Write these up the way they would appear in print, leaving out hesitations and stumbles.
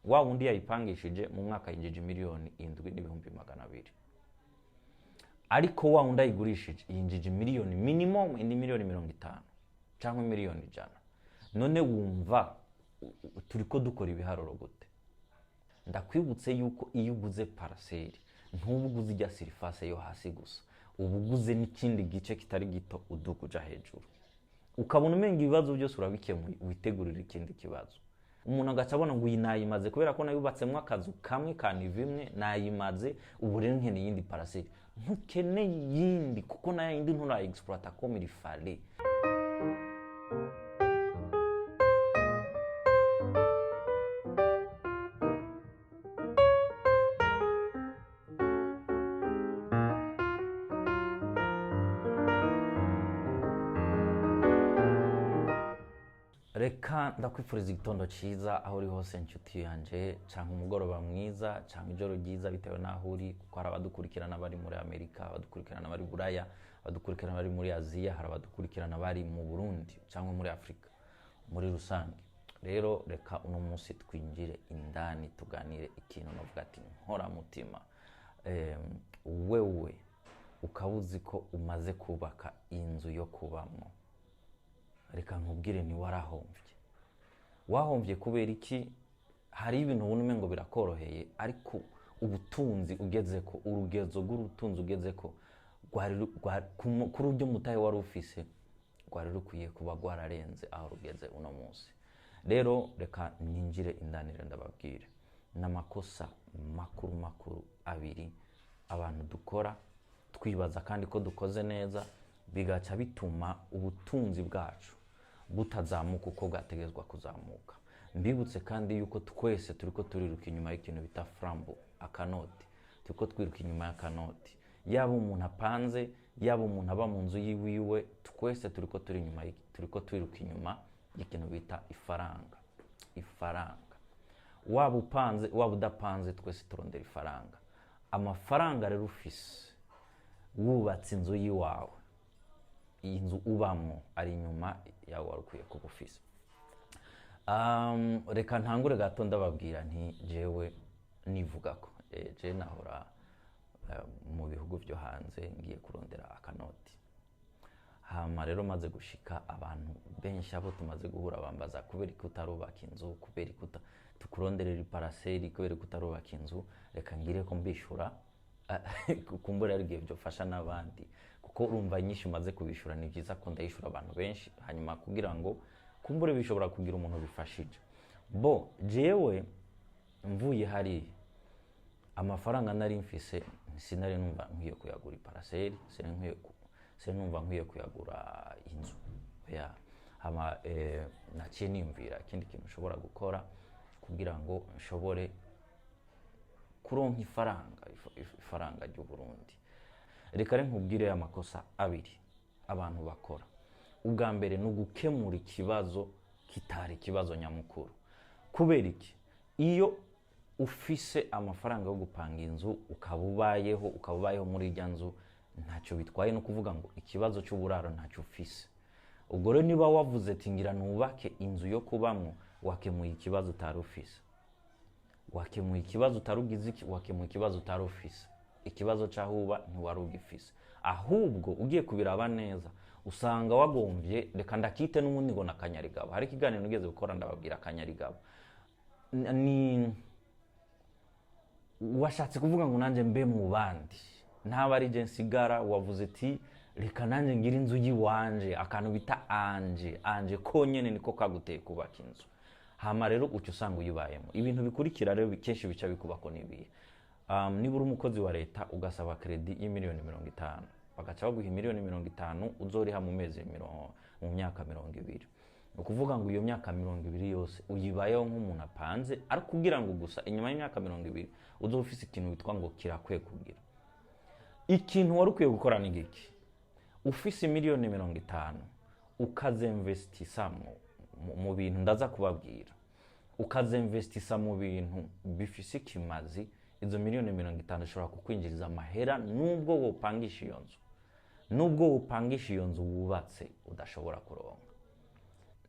Wa wundi yayipangishije mu mwaka yinjije 7,200,000, ariko wa wundi ayigurishije yinjije miliyoni minimum indi miliyoni 50 cyangwa miliyoni 100. None wumva turiko dukora ibiharuro gute? Ndakwibutse yuko iyo uguze parcelle, ntuba uguze ijya surface yo hasi gusa, uba uguze n'ikindi gice kitari gito uduga uja hejuru. Ukabona umenga ibibazo byose urabikemuye, witegurira ikindi kibazo. Umuntu agaca abona ngo iyi nayimaze kubera ko nayubatsemo akazu kamwe ka niveau imwe, nayimaze, ubu rero nkeneye iyindi parcelle. Ntukeneye iyindi, kuko nayo yindi nturayi exploita comme il fallait. Reka ndakwifuriza igitondo cyiza aho uri hose, inshuti yanjye, cyangwa umugoroba mwiza, cyangwa ijoro ryiza, bitewe n'aho uri, kuko hari abadukurikirana bari muri Amerika, abadukurikirana bari Buraya, abadukurikirana bari muri Aziya, hari abadukurikirana bari mu Burundi cyangwa muri Afurika muri rusange. Rero reka uno munsi twinjire indani, tuganire ikintu navuga ati nkoramutima. Wewe ukaba uzi ko umaze kubaka inzu yo kubamwo, reka nkubwire ni warahombye. Wahombye kubera iki? Hari ibintu ubona umengo birakoroheye, ariko ubutunzi ugeze ko, urugezo rw'ubutunzi ugeze ko kuri uryo mutahe wari ufise rwari rukwiye kuba rwararenze aho rugeze uno munsi. Rero reka ninjire indanire, ndababwire n'amakosa makuru makuru abiri abantu dukora twibaza kandi ko dukoze neza, bigaca bituma ubutunzi bwacu butazamuka uko bwategezwa kuzamuka. Mbibutse kandi yuko twese turiko turiruka inyuma y'ikintu bita frambo, akanoti. Turiko twiruka inyuma y'akanoti, yaba umuntu apanze, yaba umuntu aba mu nzu yiwiwe, twese turiko turi inyuma turiko twiruka inyuma y'ikintu bita ifaranga. Ifaranga, waba upanze, waba udapanze, twese turondera ifaranga. Amafaranga rero ufise wubatse inzu y'iwawe, iyi nzu ubamwo, ari inyuma yawe wari ukwiye kuba ufise. Reka ntangure gato ndababwira nti jewe nivuga ko je nahora mu bihugu byo hanze ngiye kurondera akanoti. Hama rero maze gushika, abantu benshi abo tumaze guhura bambaza kubera ko utarubaka inzu, kubera ko tukuronderera i parcelle, kubera ko utarubaka inzu. Reka ngire ko mbishura, kumbura ari igihe byofasha n'abandi, kuko urumva inyinshi umaze kubishura, ni byiza ko ndayishura abantu benshi, hanyuma kugira ngo kumbure bishobora kugira umuntu bifashije. Bo jewe mvuye hariya, amafaranga nari mfise sinari numva nkwiye kuyagura i parcelle, sinari numva nkwiye kuyagura inzu ya hama. Naciye niyumvira ikindi kintu nshobora gukora kugira ngo nshobore kuronka ifaranga, ifaranga ry'u Burundi. Reka rero nkubwire amakosa abiri abantu bakora. Ubwa mbere ni ugukemura ikibazo kitari ikibazo nyamukuru. Kubera iki? Iyo ufise amafaranga yo gupanga inzu, ukaba ubayeho muri irya nzu, ntacyo bitwaye. No kuvuga ngo ikibazo cy'uburaro ntacyo ufise. Ubwo rero niba wavuze ati ngira nubake inzu yo kubamwo, wakemuye ikibazo utari ufise. Wakemuye ikibazo utari ugize iki? Wakemuye ikibazo utari ufise. Ikibazo cy'aho uba ntiwari ugifise. Ahubwo ugiye kubiraba neza, usanga wagombye, reka ndakite n'ubundi ngo nakanyarigabo. Hari ikiganiro nigeze gukora ndababwira akanyarigabo. Ni washatse kuvuga ngo nanjye mbe mu bandi, ntaba ari je nsigara. Wavuze ati reka nanjye ngire inzu y'iwanje, akantu bita anje anje konyene niko kaguteye kubaka inzu. Hama rero uca usanga uyibayemo. Ibintu bikurikira rero kenshi bica bikubako n'ibihe? Niba uri umukozi wa leta, ugasaba crédit y'imiliyoni 50, bagaca baguha miliyoni 50 uzoriha mu mezi mirongo, mu myaka 20, ni ukuvuga ngo iyo myaka 20 yose uyibayeho nk'umuntu apanze, ariko kugira ngo gusa inyuma y'imyaka 20 uzoba ufise ikintu witwa ngo kirakwiye kugira. Ikintu wari ukwiye gukora ni giki? Ufise miliyoni 50, ukazemvestisa mu bintu ndaza kubabwira, ukazemvestisa mu bintu bifise ikimazi, izo miliyoni 50 zishobora kukwinjiriza amahera nubwo wopangisha iyo nzu, nubwo wopangisha iyo nzu wubatse udashobora kuronka.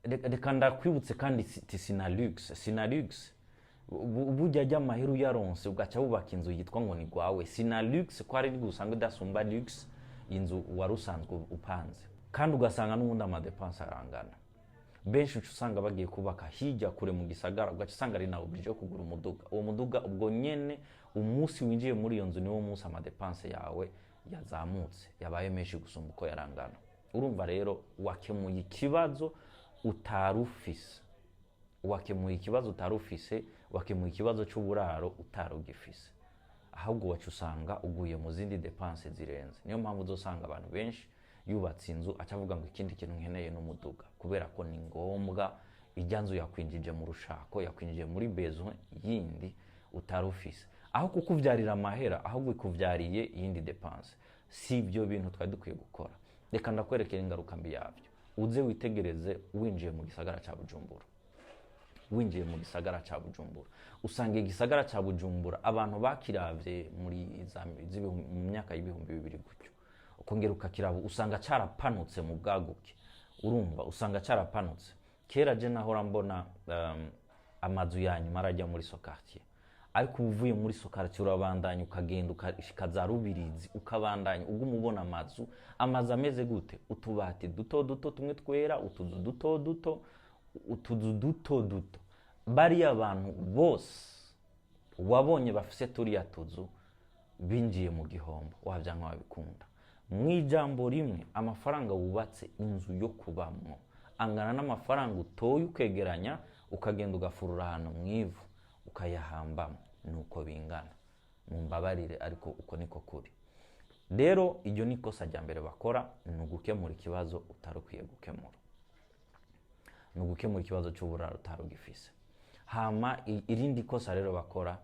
Reka ndakwibutse kandi ti Sinalux, Sinalux. Burya ry'amahera uyaronse, ugaca wubaka inzu yitwa ngo ni gwawe, si na luxe, ko hari usanga idasumba luxe inzu wari usanzwe upanze, kandi ugasanga n'ubundi ama dépenses arangana. Benshi uca usanga bagiye kubaka hirya kure mu gisagara, ugaca usanga ari na obligé yo kugura umuduga. Uwo muduga ubwo nyene, umunsi winjiye muri iyo nzu, niwo munsi ama dépenses yawe yazamutse, yabaye menshi gusumba uko yarangana. Urumva rero wakemuye ikibazo utari ufise, wakemuye ikibazo utari ufise, wakemuye ikibazo cy'uburaro utari ugifise, ahubwo waca usanga uguye mu zindi dépenses zirenze. Niyo mpamvu uzosanga abantu benshi yubatse inzu, aca avuga ngo ikindi kintu nkeneye n'umuduga, kubera ko ni ngombwa. Ijya nzu yakwinjije mu rushako, yakwinjije muri besoin yindi utari ufise. Aho kukuvyarira amahera, ahubwo ikuvyariye iyindi dépense. Si ibyo bintu twari dukwiye gukora. Reka ndakwerekera ingaruka mbi yabyo. Uze witegereze, winjiye mu gisagara ca Bujumbura, winjiye mu gisagara ca Bujumbura, usanga igisagara ca Bujumbura abantu bakiravye muri mu myaka y'2000 gutyo, ukongera ukakiraba, usanga carapanutse mu bwaguke. Urumva usanga carapanutse. Kera je nahora mbona amazu ya nyuma arajya muri so quartier, ariko uba uvuye muri so quartier, urabandanya, ukagenda ukashika za Rubirizi, ukabandanya uguma ubona amazu ameze gute? Utubati duto duto tumwe twera, utuzu duto duto, utuzu duto duto. Bariya bantu bose wabonye bafise turiya tuzu binjiye mu gihombo, wabyanka wabikunda. Mu ijambo rimwe, amafaranga wubatse inzu yo kubamwo angana n'amafaranga utoye ukegeranya, ukagenda ugafurura ahantu mu ivu, ukayahambamo. Nuko bingana. Mumbabarire, ariko uko niko kuri. Rero iryo ni ikosa rya mbere bakora, ni ugukemura ikibazo utari ukwiye gukemura, ni ugukemura ikibazo cy'uburaro utari ugifise. Hama irindi kosa rero bakora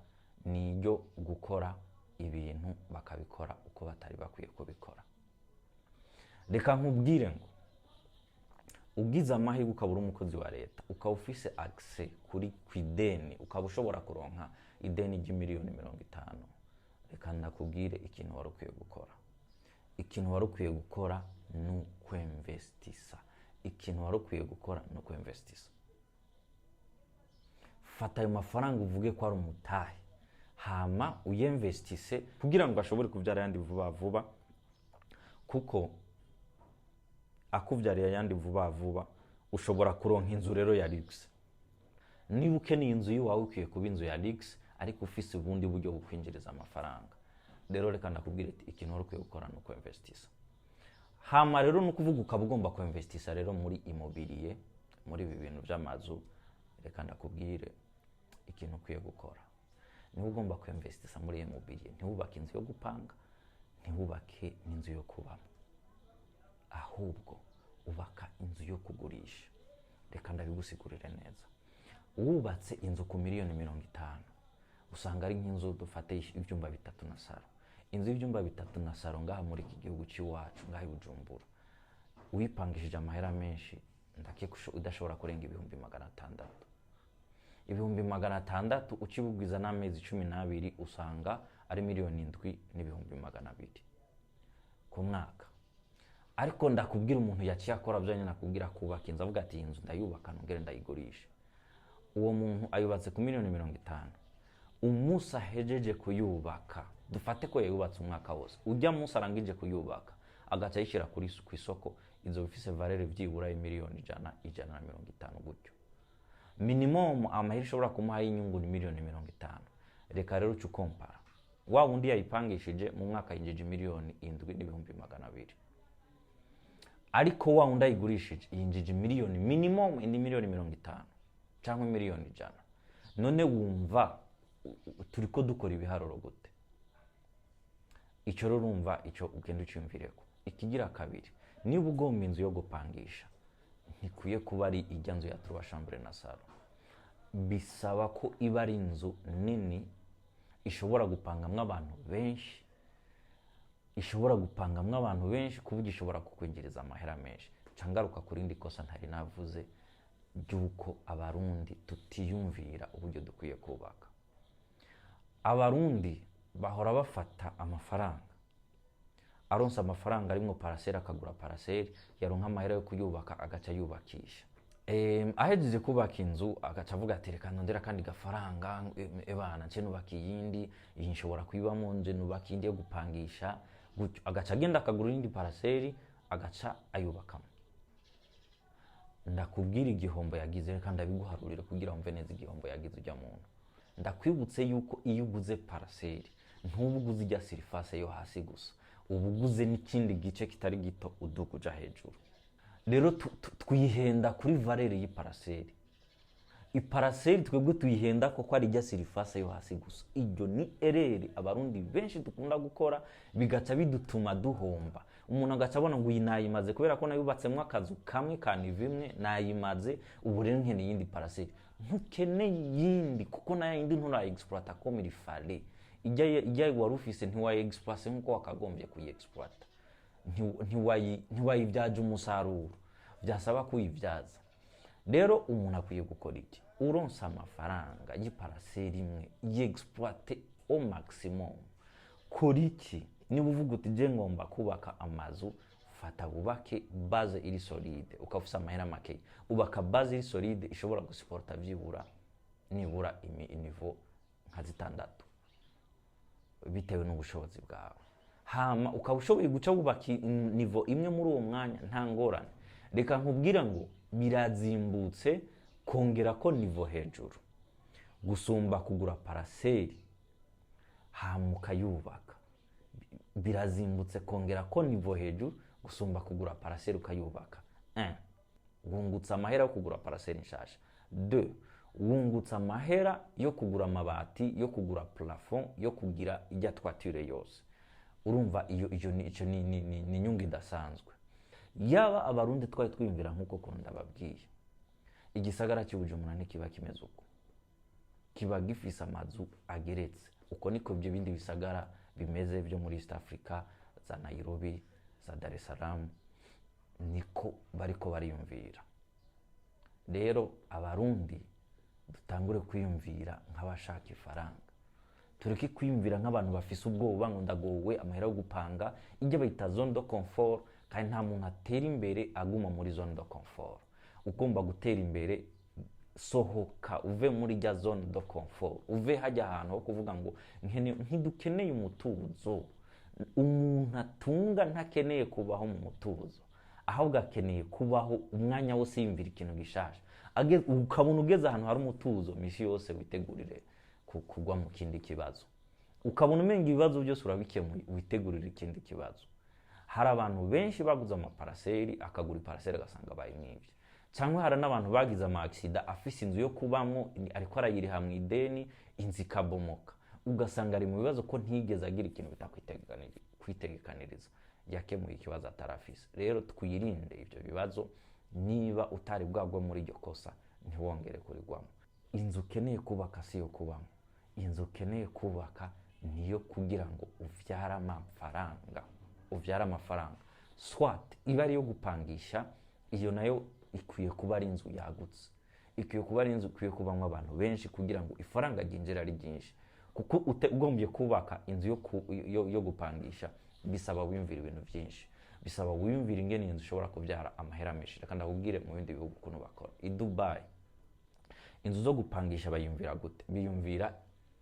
ni iryo gukora ibintu, bakabikora uko batari bakwiye kubikora. Reka nkubwire ngo ugize amahirwe ukaba uri umukozi wa leta, ukaba ufise accès kuri ku ideni, ukaba ushobora kuronka ideni ry'imiliyoni 50, reka ndakubwire ikintu wari ukwiye gukora. Ikintu wari ukwiye gukora ni ukwemvestisa. Ikintu wari ukwiye gukora ni ukwemvestisa. Fata ayo mafaranga, uvuge ko ari umutahe, hama uyemvestise kugira ngo ashobore kubyara ayandi vuba vuba, kuko akubyariye ayandi vuba vuba ushobora kuronka inzu rero ya luxe. Niba ukeneye inzu y'iwawe, ukwiye kuba inzu ya luxe, ariko ufise ubundi buryo bukwinjiriza amafaranga. Rero reka ndakubwira ati ikintu wari ukwiye gukora ni ukwemvestisa. Hama rero ni ukuvuga ukaba ugomba kwemvestisa rero muri immobilier, muri ibi bintu by'amazu. Reka ndakubwire ikintu ukwiye gukora. Niba ugomba kwemvestisa muri immobilier, ntiwubake inzu yo gupanga, ntiwubake n'inzu yo kubamo, ahubwo ubaka inzu yo kugurisha. Reka ndabigusigurire neza. Wubatse inzu ku miliyoni 50, usanga ari nk'inzu dufate ibyumba 3 na salon. Inzu y'ibyumba 3 na salon ngaha muri iki gihugu cy'iwacu, ngaha i Bujumbura, uyipangishije amahera menshi, ndakeka udashobora kurenga 600,000. 600,000 ukibugwiza n'amezi 12, usanga ari 7,200,000 ku mwaka. Ariko ndakubwira, umuntu yaciye akora byo nyine nakubwira, kubaka inzu, avuga ati iyi nzu ndayubaka nongere ndayigurisha. Uwo muntu ayubatse ku miliyoni 50. Umunsi ahejeje kuyubaka, dufate ko yayubatse umwaka wose, ujya munsi arangije kuyubaka agaca ayishyira ku isoko, inzu ifise valeur byibura y'imiliyoni 100, 150 gutyo minimum. Amahera ishobora kumuha y'inyungu ni miliyoni 50. Reka rero uce ukompara: wa wundi yayipangishije mu mwaka yinjije 7,200,000, ariko wa wundi ayigurishije yinjije miliyoni minimum indi miliyoni 50 cyangwa miliyoni 100. None wumva turi ko dukora ibiharuro gute? Icyo rero urumva icyo ugenda ucyumvireko. Ikigira kabiri, niba ugomba inzu yo gupangisha, ntikwiye kuba ari ijya nzu ya trois chambres na salon. Bisaba ko iba ari inzu nini ishobora gupangamwo abantu benshi, ishobora gupangamwo abantu benshi ku buryo ishobora kukwinjiriza amahera menshi. Ngaruka ku rindi kosa ntari navuze, ry'uko Abarundi tutiyumvira uburyo dukwiye kubaka. Abarundi bahora bafata amafaranga, aronsa amafaranga arimwo parcelle akagura parcelle, yaronka amahera yo kuyubaka agaca yubakisha. Ahejeje kubaka inzu, agaca avuga ati: "Reka ndondera akandi gafaranga, ebana nce nubaka iyindi, iyi nshobora kuyibamo, nje nubaka iyindi yo gupangisha." Gutyo agaca agenda akagura iyindi parcelle, agaca ayubakamo. Ndakubwira igihombo yagize, reka ndabiguharurire kugira wumve neza igihombo yagize ujya muntu. Ndakwibutse yuko iyo uguze parcelle, ntuba uguze ijya surface yo hasi gusa, uba uguze n'ikindi gice kitari gito uduga uja hejuru. Rero twihenda kuri valeur y'iparcelle. Iparcelle twebwe tuyihenda kuko ari ijya surface yo hasi gusa. Iryo ni erreur Abarundi benshi dukunda gukora, bigaca bidutuma duhomba. Umuntu agaca abona ngo iyi nayimaze kubera ko nayubatsemo akazu kamwe ka niveau imwe, nayimaze, ubu rero nkeneye iyindi parcelle. Ntukeneye iyindi, kuko nayo yindi nturayi-exploita comme il fallait. Ijya wari ufise ntiwayi-exploite nk'uko wakagombye kuyi-exploita. Ntiwayibyaje umusaruro byasaba kuyibyaza. Rero umuntu akwiye gukora iki? Uronse amafaranga y'iparcelle imwe, y'exploite au maximum. Kora iki? Niba uvuga uti: "Je ngomba kubaka amazu", fata wubake base iri solide. Ukaba ufise amahera make, ubaka base iri solide ishobora gusupporta byibura nibura niveau nka zitandatu, bitewe n'ubushobozi bwawe. Hama ukaba ushoboye guca wubaka niveau imwe muri uwo mwanya, nta ngorane. Reka nkubwira ngo birazimbutse kongera ko niveau hejuru gusumba kugura parcelle hama ukayubaka. Birazimbutse kongera ko niveau hejuru gusumba kugura parcelle ukayubaka. Un, wungutse amahera yo kugura parcelle nshasha. Deux, wungutse amahera yo kugura amabati, yo kugura plafond, yo kugira ijya toiture yose. Urumva iyo ni icyo ni inyungu idasanzwe. Yaba Abarundi twari twiyumvira nk'uko kuntu ndababwiye, igisagara cy'Ubujumbura ntikiba kimeze uko, kiba gifise amazu ageretse. Uko niko ibyo bindi bisagara bimeze byo muri East Africa, za Nairobi, za Dar es Salaam, niko bariko bariyumvira. Rero Abarundi dutangure kwiyumvira nk'abashaka ifaranga, tureke kwiyumvira nk'abantu bafise ubwoba ngo ndagowe, amahera yo gupanga. Ibyo bayita zone de confort, kandi nta muntu atera imbere aguma muri zone de confort. Ugomba gutera imbere, sohoka uve muri rya zone de confort, uve hajya ahantu ho kuvuga ngo ntidukeneye umutuzo. Umuntu atunga ntakeneye kubaho mu mutuzo, ahubwo akeneye kubaho umwanya wose yiyumvira ikintu gishasha. Ukabona ugeze ahantu hari umutuzo, misi yose witegurire kugwa mu kindi kibazo. Ukabona umenga ibibazo byose urabikemuye, witegurire ikindi kibazo. Hari abantu benshi baguze amaparcelle, akagura iparcelle agasanga bayimwibye, cyangwa hari n'abantu bagize ama accident, afise inzu yo kubamo ariko arayiriha mu ideni, inzu ikabomoka, ugasanga ari mu bibazo ko ntigeze agira ikintu bita kwitegekaniriza, yakemuye ikibazo atarafise. Rero twirinde ibyo bibazo. Niba utari bwagwa muri iryo kosa, ntiwongere kurigwamo. Inzu ukeneye kubaka si iyo kubamo. Inzu ukeneye kubaka niyo kugira ngo uvyare amafaranga, uvyare amafaranga, soit iba ari iyo gupangisha. Iyo nayo ikwiye kuba ari inzu yagutse, ikwiye kuba ari inzu ikwiye kubamo abantu benshi kugira ngo ifaranga ryinjire ari ryinshi. Kuko ugombye kubaka inzu yo gupangisha, bisaba wiyumvira ibintu byinshi, bisaba wiyumvira ingene iyi nzu ishobora kubyara amahera menshi. Reka ndakubwire mu bindi bihugu ukuntu bakora. I Dubai inzu zo gupangisha bayumvira gute? Biyumvira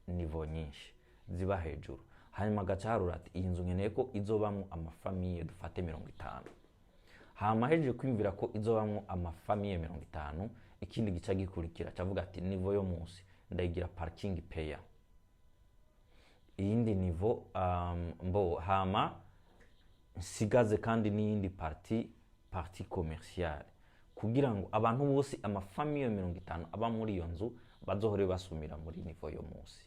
niveau nyinshi ziba hejuru, hanyuma agaca harura ati: "Iyi nzu nkeneye ko izobamwo amafamilles, dufate 50." Hama ahejeje kwiyumvira ko izobamwo amafamilles 50, ikindi gica gikurikira cavuga ati: "Niveau yo munsi ndayigira parking payant, iyindi niveau mbo hama nsigaze kandi n'iyindi partie commerciale, kugira ngo abantu bose, amafamilles 50 aba muri iyo nzu, bazohore basumira muri niveau yo munsi."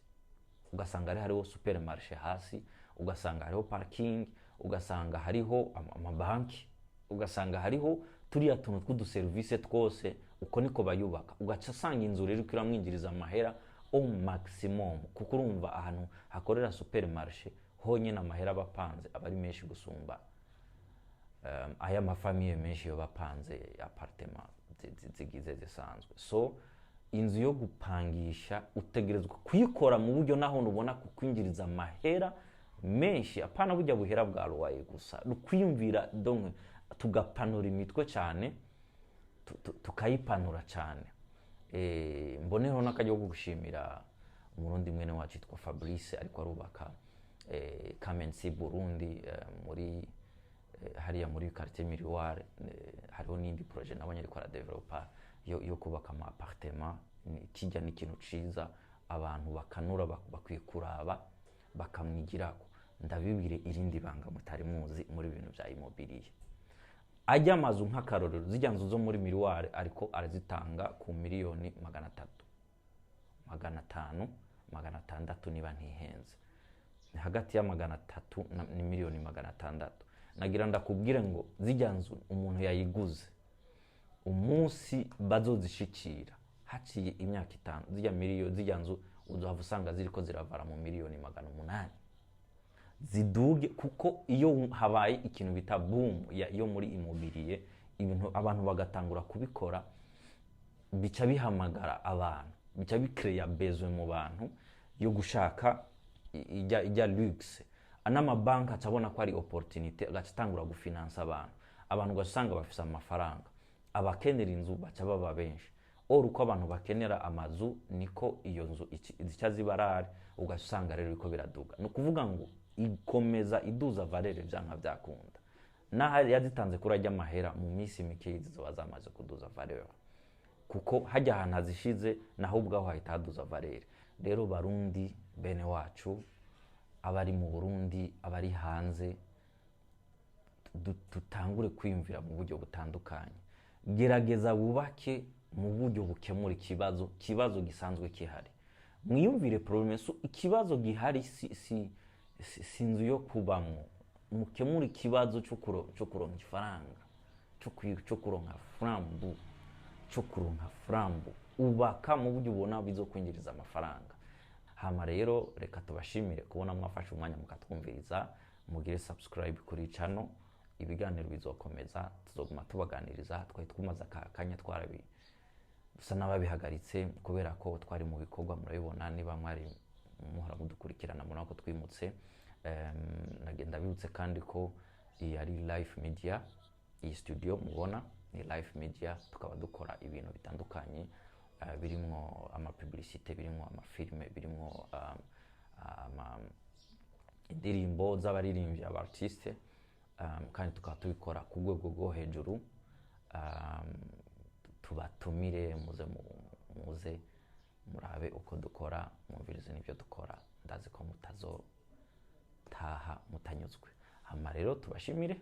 Ugasanga hariho supermarché hasi, ugasanga hariho parking, ugasanga hariho amabanki, ugasanga hariho turiya tuntu tw'uduserivisi twose. Uko niko bayubaka. Ugaca asanga inzu rero iriko iramwinjiriza amahera au maximum, kuko urumva ahantu hakorera supermarché honyine amahera aba apanze aba ari menshi gusumba aya mafamilles menshi yo bapanze appartement zigize zisanzwe. So inzu yo gupangisha utegerezwa kuyikora mu buryo naho ubona kukwinjiriza amahera menshi, apana burya buhera bwa loyer gusa. Kwiyumvira, donc tugapanura imitwe cyane. Tukayipanura cyane. Mbonereho n'akaryo ko gushimira Umurundi mwene wacu yitwa Fabrice, ariko arubaka Kamensi Burundi, muri hariya muri quartier Miroir. Hariho n'indi projet nabonye ariko aradevelopa yo kubaka ama appartement. Kijya ni ikintu ciza, abantu bakanura bakwiye kuraba bakamwigirako. Ndabibwire irindi banga mutari muzi muri bintu bya immobilier. Ajya amazu, nk'akarorero zijya nzu zo muri Miroir, ariko arazitanga ku miliyoni 300, 500, 600, niba ntihenze ni hagati ya 300 ni miliyoni 600. Nagira ndakubwire ngo zijya nzu umuntu yayiguze, umunsi bazozishikira haciye imyaka 5, zijya miliyoni, zijya nzu uzohava usanga ziriko ziravara mu miliyoni 800, ziduge. Kuko iyo habaye ikintu bita boom yo muri immobilier, ibintu abantu bagatangura kubikora, bica bihamagara abantu, bica bikereya besoin mu bantu yo gushaka ijya luxe. N'amabanki aca abona ko ari opportunité, agaca atangura gufinansa abantu. Abantu ugasanga bafise amafaranga, abakenera inzu baca baba benshi. Or uko abantu bakenera amazu, niko iyo nzu zica ziba rare, ugasanga rero biriko biraduga. Ni ukuvuga ngo ikomeza iduza valeur vyanka vyakunda. N'aho yazitanze kuri ajya amahera, mu minsi mike zizoba zamaze kuduza valeur, kuko hajya ahantu hazishize naho ubwaho hahita haduza valeur. Rero Barundi bene wacu, abari mu Burundi, abari hanze, dutangure kwiyumvira mu buryo butandukanye. Gerageza wubake mu buryo bukemura ikibazo gisanzwe gihari. Mwiyumvire problème, so ikibazo gihari si inzu yo kubamwo. Mukemura ikibazo cyo kuronka ifaranga, cyo kuronka frambu, cyo kuronka frambu. Ubaka mu buryo ubona bizokwinjiriza amafaranga. Hama rero reka tubashimire kubona mwafashe umwanya mukatwumviriza. Mugire subscribe kuri channel, ibiganiro bizokomeza, tuzoguma tubaganiriza. Twari twumaze aka kanya twarabi dusa n'ababihagaritse kubera ko twari mu bikorwa. Murabibona, niba mwari muhora mudukurikirana, murabona ko twimutse. Nagenda bibutse kandi ko iyi ari Life Media. Iyi studio mubona ni Life Media, tukaba dukora ibintu bitandukanye, birimwo amapublicité, birimwo amafilme, birimwo indirimbo z'abaririmbyi, aba artiste, kandi tukaba tubikora ku rwego rwo hejuru. Tubatumire muze muze murabe uko dukora, mwumvirize n'ibyo dukora. Ndazi ko mutazotaha mutanyuzwe. Hama rero tubashimire,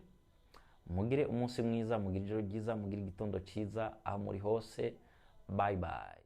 mugire umunsi mwiza, mugire ijoro ryiza, mugire igitondo cyiza aho muri hose. Bye bye.